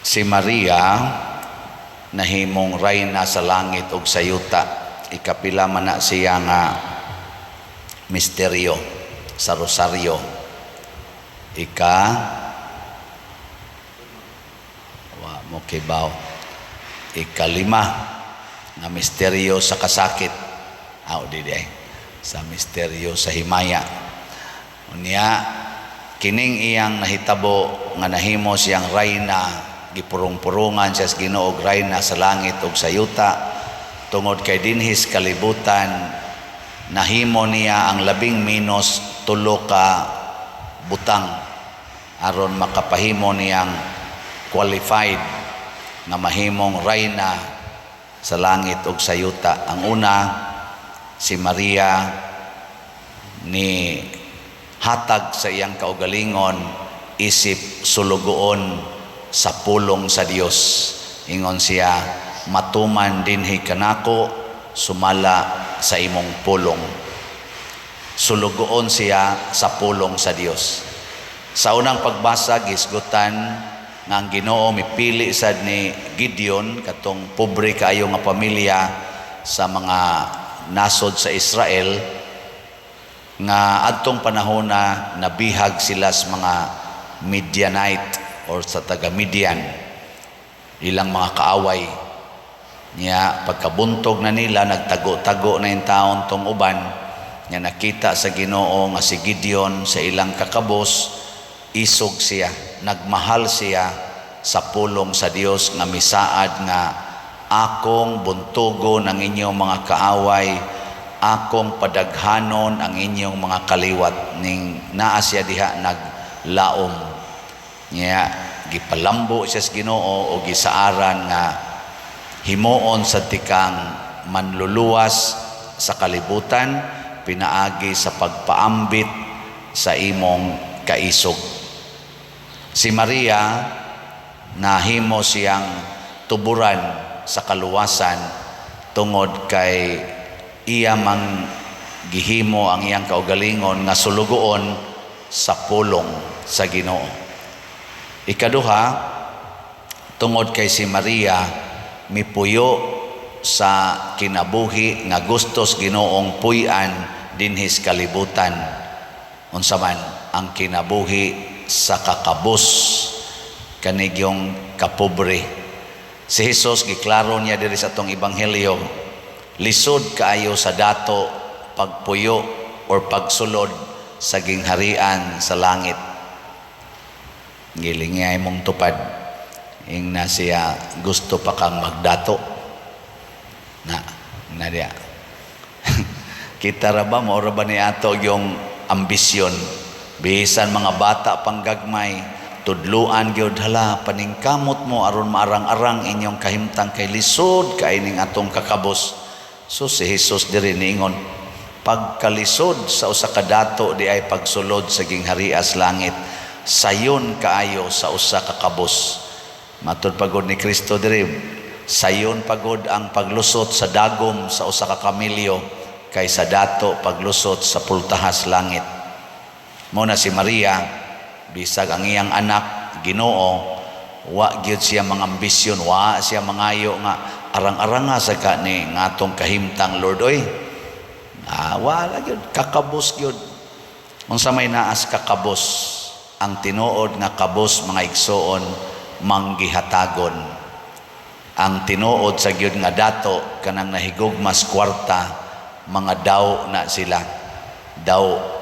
Si Maria nahimong rayna sa langit ug sa yuta. Ikapila man na siya nga misteryo sa rosaryo? Ika wa mo kibaw. Ikalima nga misteryo sa kasakit. Aw, di di sa misteryo sa himaya. Unya kining iyang nahitabo nga nahimo siyang rayna, gipurong-purungan siya sa Ginoo og rayna sa langit ug sa yuta, tungod kay dinhi sa kalibutan nahimo niya ang labing menos tulo ka butang aron makapahimo niyang qualified nga mahimong rayna sa langit ug sa yuta. Ang una, si Maria ni hatag sa iyang kaugalingon isip sulugoon sa pulong sa Dios. Ingon siya, "Matuman dinhi kanako sumala sa imong pulong." Sulugoon siya sa pulong sa Dios. Sa unang pagbasa, gisgutan nga ang Ginoo mipili sad ni Gideon, katong pobre kaayo nga pamilya sa mga nasod sa Israel, nga adtong panahon na nabihag sila sa mga Midianite or sa taga Midian, ilang mga kaaway niya. Pagkabuntog na nila, nagtago-tago na yung taon tong uban nga nakita sa Ginoo nga si Gideon sa ilang kakabos, isog siya, nagmahal siya sa pulong sa Dios nga misaad nga akong buntugon ang inyong mga kaaway, akong padaghanon ang inyong mga kaliwat. Ning naa siya diha, naglaom niya, gipalambo siya sa Ginoo o gisaaran nga himuon sa tikang manluluwas sa kalibutan pinaagi sa pagpaambit sa imong kaisog. Si Maria, nahimo siyang tuburan sa kaluwasan tungod kay iya mang gihimo ang iyang kaugalingon nga sulugoon sa pulong sa Ginoo. Ikaduha, tungod kay si Maria mipuyo sa kinabuhi nga gustos Ginoong puy-an dinhi sa kalibutan. Unsa man ang kinabuhi sa kakabos, kanigyong kapobre. Si Jesus, giklaro niya diri sa atong ebanghelyo, lisod kaayo sa dato pagpuyo or pagsulod sa gingharian sa langit. Gilingay mong tupad. Ingna siya, gusto pa kang magdato. Na, na diya. Kita ra ba, mao ra ba ni ato yung ambisyon? Bisan mga bata pang gagmay, tudluan gyud, hala, paningkamot mo aron maarang-arang inyong kahimtang kay lisod kay ning atong kakabos. So si Jesus diri niingon, pagkalisod sa usa ka dato di ay pagsulod sa gingharias langit, sayon kaayo sa usa ka kabos. Matud pagod ni Kristo diri, sayon pagod ang paglusot sa dagom sa usa ka kamilyo kaysa dato paglusot sa pultahas langit. Mo na si Maria, bisag ang iyang anak Ginoo, wa gyud siya mga ambisyon, wa siya mangayo nga arang-aranga sa ka ni ngatong kahimtang, Lord, oy. Ah, wala gyud, kakabos gyud. Unsa may naas kakabos? Ang tinuod nga kabos, mga igsoon, manggihatagon. Ang tinuod sa gyud nga dato, kanang nahigugmas kwarta, mga daw na sila. Daw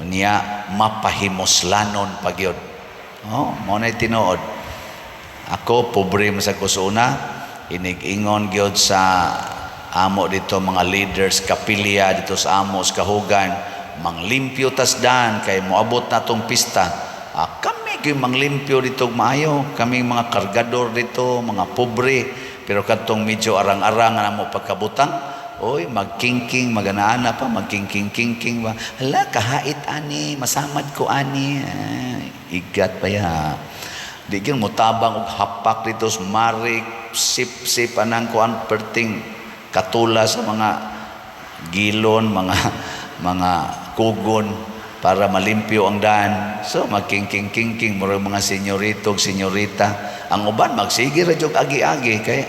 niya mapahimuslanon pa gyud. Oh, mo na tinuod. Ako, pobre man sa kusuna, inig-ingon gyud sa amo dito mga leaders kapilya dito sa amo sa kahugan, manglimpyo tas dan kay moabot na tong pista. Ah, kami gyud manglimpyo dito maayo, kami mga kargador dito, mga pobre, pero kadtong medyo arang-arang na mo pagkabutang, oy, magkingking, maganaana pa, magkingking-kingking ba. Hala, kahait ani, masamad ko ani. Ay, igat pa ya. Di gyud motabang og hapak dito sa marik, sip-sip anang kuan perting katula sa mga gilon, mga kugon. para malimpyo ang daan. So magkingking-kingking murag mga senyorito ug senyorita. Ang uban magsige ra jud agi-agi kay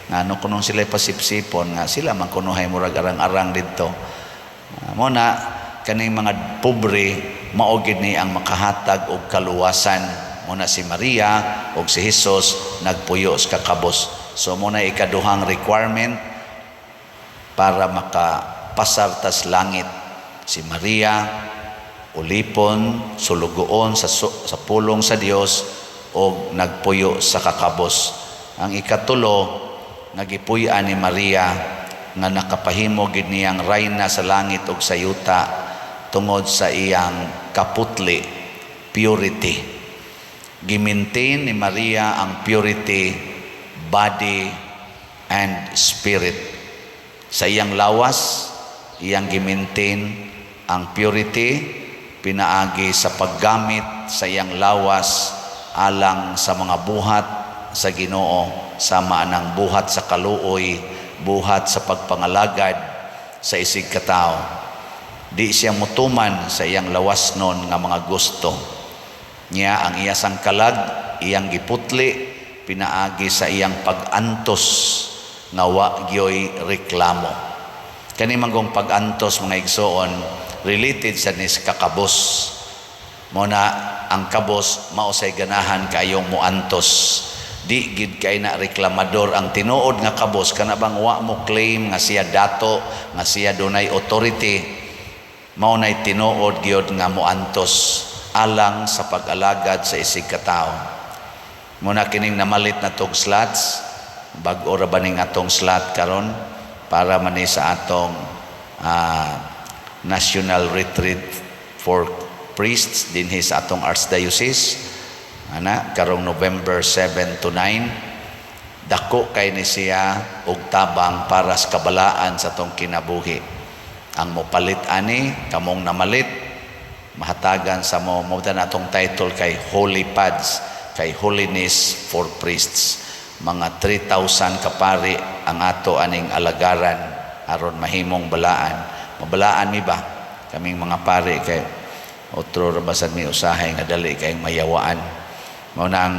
ngano kuno sila pasipsipon nga sila man kunohay murag arang-arang didto. Mo na kaning mga pobre, mao gid ni ang makahatag og kaluwasan. Mo na si Maria ug si Jesus nagpuyo sa kakabos. So mo na ikaduhang requirement para makapasar tas langit. Si Maria, ulipon, sulugoon sa pulong sa Dios og nagpuyo sa kakabos. Ang ikatulo nga gipuy-an ni Maria nga nakapahimo gid niyang rayna sa langit ug sa yuta tungod sa iyang kaputli, purity. Gimaintain ni Maria ang purity, body and spirit. Sa iyang lawas, iyang gimaintain ang purity pinaagi sa paggamit sa iyang lawas alang sa mga buhat sa Ginoo, sama ng buhat sa kaluoy, buhat sa pagpangalagad sa isig katao. Di siya mutuman sa iyang lawas nun nga mga gusto. Niya ang iya sang kalag, iyang giputli pinaagi sa iyang pag-antos nga wa gyoy reklamo. Kani manggong pag-antos, mga igsoon, related sa nis kakabos. Mo na ang kabos mao say ganahan kayong muantos. Di gid kay na reklamador ang tinuod nga kabos, kana bang wa mo claim nga siya dato, nga siya dunay authority. Mao nay tinuod gyud nga muantos alang sa pag-alagad sa isig katao. Muna kining namalit na tog slots, bag-o ra ba ning atong slot karon para man ni sa atong National Retreat for Priests dinhi sa atong Archdiocese ana karong November 7 to 9. Dako kay ni siya og tabang para sa kabalaan sa atong kinabuhi. Ang mopalit ani, kamong namalit, mahatagan sa mo mo na atong title kay Holy Pads, kay Holiness for Priests. Mga 3,000 kapari ang ato aning alagaran aron mahimong balaan. Mabalaan mi ba kaming mga pari kay otro ra basad mi usahay nga dali kayong mayawaan. Mao na ang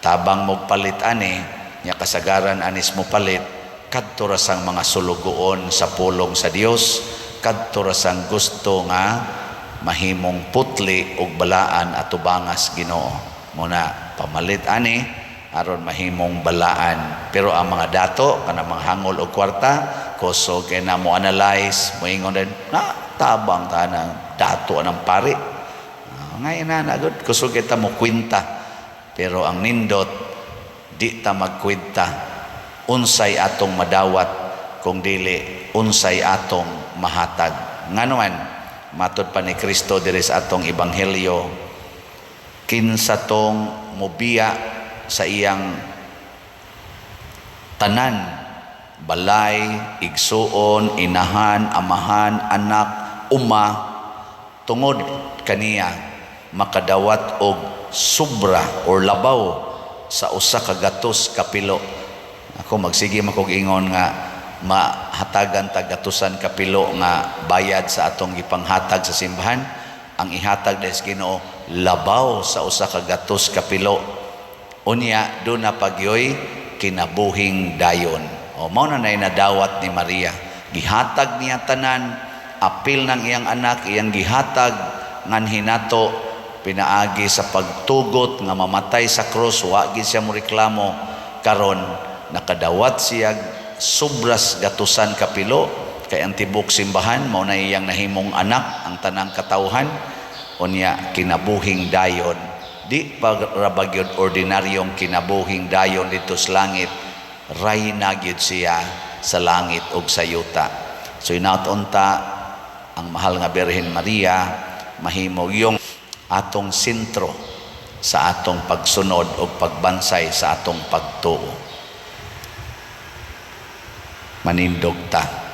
tabang mo palit ani nya, kasagaran anis mo palit kadto ra sang mga sulugoon sa pulong sa Dios, kadto ra sang gusto nga mahimong putli ug balaan atubangas Ginoo. Mo na pamalit ani aron mahimong balaan. Pero ang mga dato kana mga hangol og kwarta, kusog kay na mo analyze, moingon din na tabang ta na dato ang pari. Ah, ngayon na na gud kusog kita mo kwenta. Pero ang nindot, di ta magkwenta unsay atong madawat kung dili unsay atong mahatag. Ngano man matod pa ni Kristo diri sa atong ebanghelyo, kinsa tong mobiya sa iyang tanan, balay, igsuon, inahan, amahan, anak, uma, tungod kaniya, makadawat og sobra or labaw sa 100 kapilo. Ako magsige makog ingon nga mahatagan tag gatusan kapilo nga bayad sa atong gipanghatag sa simbahan. Ang ihatag des Ginoo labaw sa 100 kapilo. Unya do na pagyoy kinabuhing dayon. O mao na nay nadawat ni Maria. Gihatag niya tanan, apil ng iyang anak, iyang gihatag nganhi nato pinaagi sa pagtugot nga mamatay sa krus. Wa gid siya moreklamo. Karon nakadawat siya sobras gatusan kapilo kay ang tibok simbahan mao na iyang nahimong anak, ang tanang katawhan. Unya kinabuhing dayon, di pa ra ba gyud ordinaryong kinabuhing dayon dito sa langit, rayna gyud siya sa langit ug sa yuta. So inaot unta ang mahal nga Birhen Maria mahimo yung atong sentro sa atong pagsunod o pagbansay sa atong pagtuo. Manindog ta.